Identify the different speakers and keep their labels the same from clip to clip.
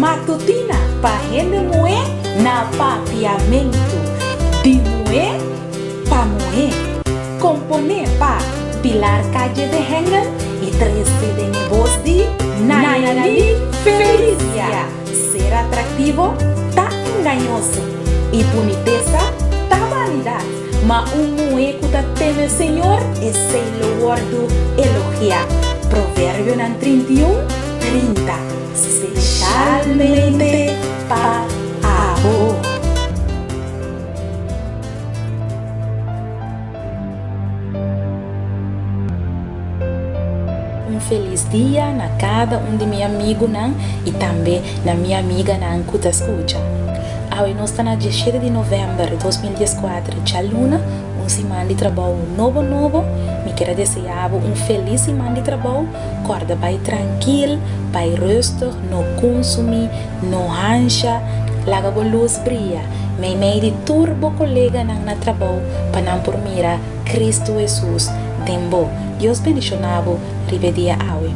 Speaker 1: Matutina pa hende muhé na Papiamentu. Di muhé pa muhé. Komponé pa Pilar Calle de Hengel i trese den e bos di Nayali Felicia. Ser atraktivo ta engañoso i bunitesa ta banidat, ma un muhé ku ta teme Señor, esei lo wòrdu elogiá. Proverbionan 31, 30. Speshalmente pa abo. Un felis dia na kada un di mi amigunan i tambe na mi amiganan ku ta skucha. Awe nos ta na dieshete di novèmber 2014, djaluna, un siman di trabou nobo nobo. Mi kier a deseá bo un felis siman di trabou. Kòrda bai trankil, bai rustig, no kunsumí, no hansha, laga bo lus bria meimei di tur bo koleganan na trabou pa nan por mira Kristu Hesus den bo. Dios bendishoná bo riba e dia awe.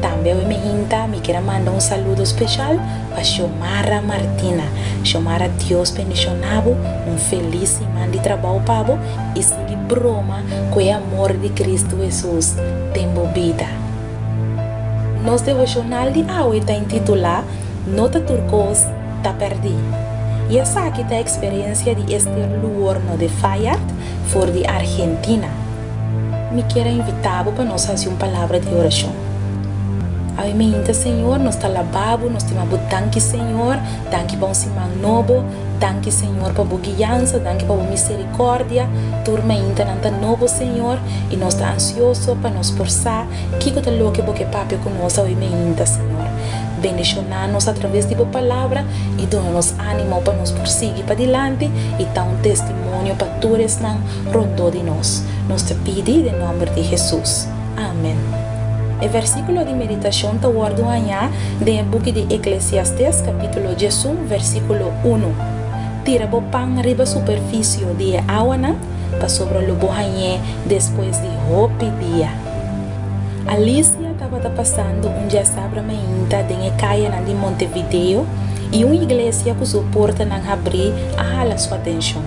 Speaker 1: Tambe awe mi hinta mi kier a manda un saludo speshal pa Xiomara Martina. Xiomara Dios bendishoná bo, un felis siman di trabou pa bo i sigui broma ku e amor di Kristu Hesus den bo bida. Nos devoshonal di awe ta intitulá No ta tur kos ta pèrdí. I esaki ta eksperensia di Esther Luorno de Fayard for di Argentina. Mi kier a invitá bo pa nos hasi un palabra di orashon. Awe meinta, Señor, nos ta labá bo, nos stima bo. Danki, Señor. Danki pa un siman nobo. Danki, Señor, pa bo guiansa. Danki pa bo miserikòrdia. Tur meintanan ta nobo, Señor, i nos ta ansioso pa nos por sa kiko ta loke bo ke papia ku nos awe meinta, Señor. Bendishoná nos atraves di bo Palabra i duna nos ánimo pa nos por sigui padilanti i ta un testimonio pa tur esnan rondó di nos. Nos ta pidi den nòmber di Hesus. Amen. E versíkulo di meditashon ta wòrdu hañá den e buki di Eklesiastes kapítulo 11 versíkulo unu. Tira bo pan riba superfisio di e awanan, pasobra lo bo hañ'é despues di hopi dia. Alicia tabata pasando un djasabra mainta den e kayanan di Montevideo i un iglesia ku su portanan habrí a hala su atenshon.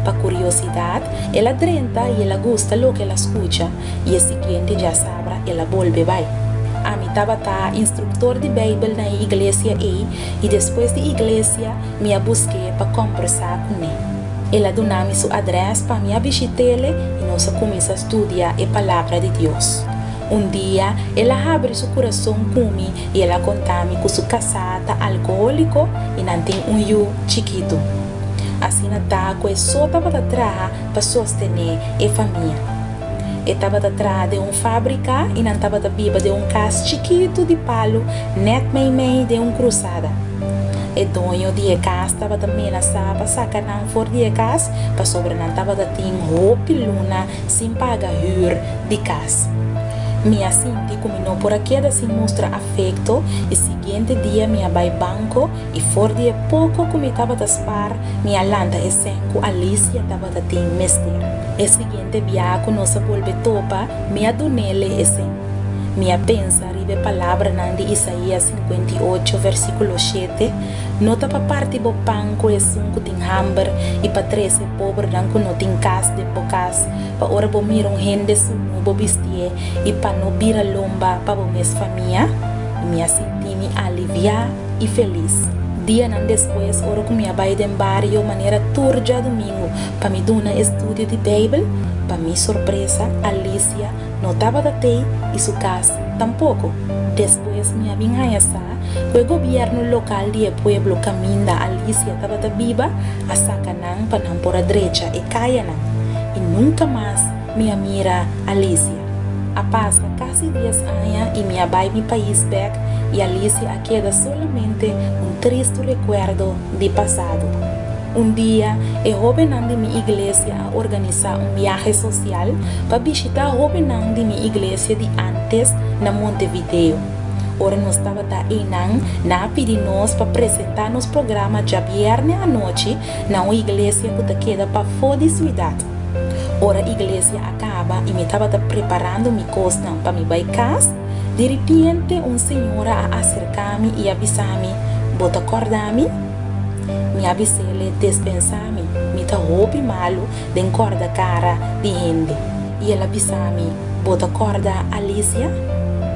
Speaker 1: Pa kuriosidat, el a drenta i el a gusta loke el a skucha i e siguiente djasabra el a bolbe bai. Ami tabata instruktor di Beibel na e iglesia ei i despues di iglesia mi a busk'é pa kòmbersá kuné. El a duna mi su adrès pa mi a bishit'ele i nos a kuminsá studia e Palabra di Dios. Un dia el a habri su kurason ku mi i el a konta mi ku su kasá ta alkohóliko i nan tin un yu chikitu. Asina ta ku e so tabata traha pa sostené e famia. E tabata traha den un fábrika i nan tabata biba den un kas chikitu di palu nèt meimei den un krusada. E doño di e kas tabata menasá pa saka nan for di e kas pasobra nan tabata tin hopi luna sin paga hür di kas. Mi a sinti ku mi no por a keda sin mustra afekto i siguiente dia mi a bai banko i for di e poko ku mi tabata spar mi a lanta e sèn ku Alicia tabata tin mester. E siguiente bia ku nos a bolbe topa mi a dun'ele e sèn. Mi a pensa riba e palabranan di Isaías 58 versíkulo 7, No ta pa parti bo pan ku esun ku tin hamber i pa trese e pobernan ku no tin kas den bo kas, pa ora bo mira un hende sunú bo bistié i pa no bira lomba pa bo mes famia? I mi a sinti mi aliviá i felis. Dianan despues, ora ku mi a bai den bario manera tur djadumingu pa mi duna e studio di Beibel, pa mi sorpresa, Alicia no tabata tei i su kas tampoko. Despues mi a bin haña sa ku e gobièrnu lokal di e pueblo kaminda Alicia tabata biba a saka nan pa nan por a drecha e kayanan i nunka mas mi a mira Alicia. A pasa kasi dies aña i mi a bai mi pais bèk i Alicia a keda solamente un tristu rekuerdo di pasado. Un dia e hóbennan di mi iglesia a organisá un biahe sosial pa bishitá hóbennan di mi iglesia di ántes na Montevideo. Ora nos tabata einan, nan a pidi nos pa presentá nos programa djabièrnè anochi na un iglesia ku ta keda pafó di siudat. Ora iglesia a kaba i mi tabata preparando mi kosnan pa mi bai kas, Di ripiente un señora a aserká mi i a bisa mi, Bo ta kòrda mi? Mi a bis'é, Despensá mi, mi ta hopi malu den kòrda kara di hende. I el a bisa mi, Bo ta kòrda Alicia?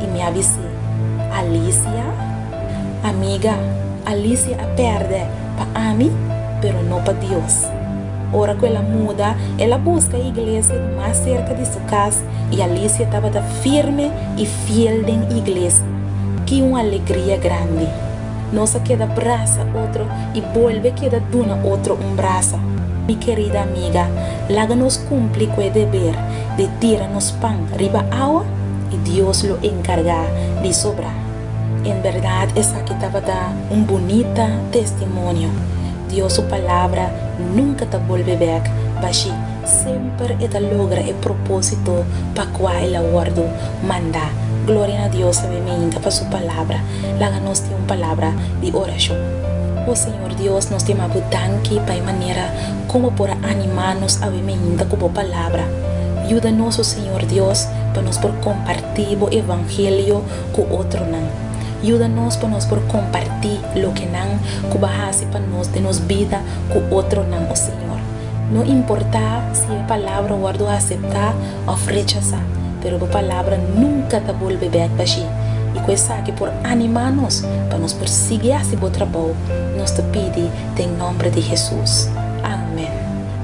Speaker 1: I mi a bis'é, Alicia? Amiga, Alicia a pèrdè pa ami, pero no pa Dios. Ora ku el a muda, el a buska e iglesia di mas serka di su kas i Alicia tabata firme i fiel den iglesia. Ki un alegria grandi! Nos a keda brasa otro i bolbe keda duna otro un brasa. Mi kerida amiga, laga nos kumpli ku e deber di tira nos pan riba awa i Dios lo enkargá di sobrá. En bèrdat esaki tabata un bunita testimonio. Dios su palabra nunka ta bolbe bèk bashí, semper e ta logra e propósito pa kua el a wòrdu mandá. Gloria na Dios awe meinta pa su palabra. Laga nos tin un palabra di orashon. O Señor Dios, nos ta Bo danki pa e manera kon Bo por a animá nos awe meinta ku Bo palabra. Yuda nos, o Señor Dios, pa nos por kompartí Bo evangelio ku otronan. Yuda nos pa nos por kompartí lokenan ku Bo a hasi pa nos den nos bida ku otronan, o Señor. No importá si e palabra wòrdu aseptá òf rechasá, pero bo palabra nunka ta bolbe bèk bashí. I ku esaki por animá nos pa nos por sigui hasi bo trabou, nos ta pidi den nòmber di Hesus. Amèn.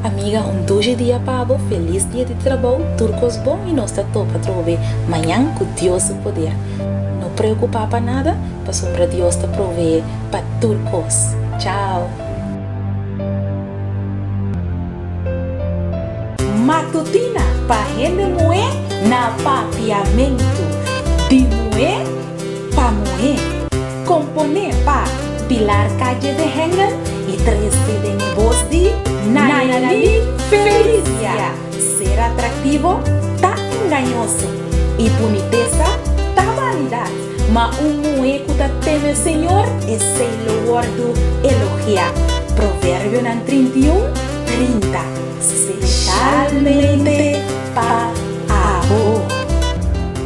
Speaker 1: Amiga, un dushi dia pa bo, felis dia di trabou, tur kos bon i nos ta topa atrobe mañan ku Dios su poder. No preokupá pa nada, pasobra Dios ta proveé pa tur kos. Chao! Matutina pa hende muhé na Papiamentu, di muhé pa muhé. Komponé pa Pilar Calle de Hengel i trese den e bos di Nayali Felicia. Ser atraktivo ta engañoso i bunitesa ta banidat, ma un muhé ku ta teme Señor, esei lo wòrdu elogiá. Proverbionan 31, 30. Specialmente pa abo.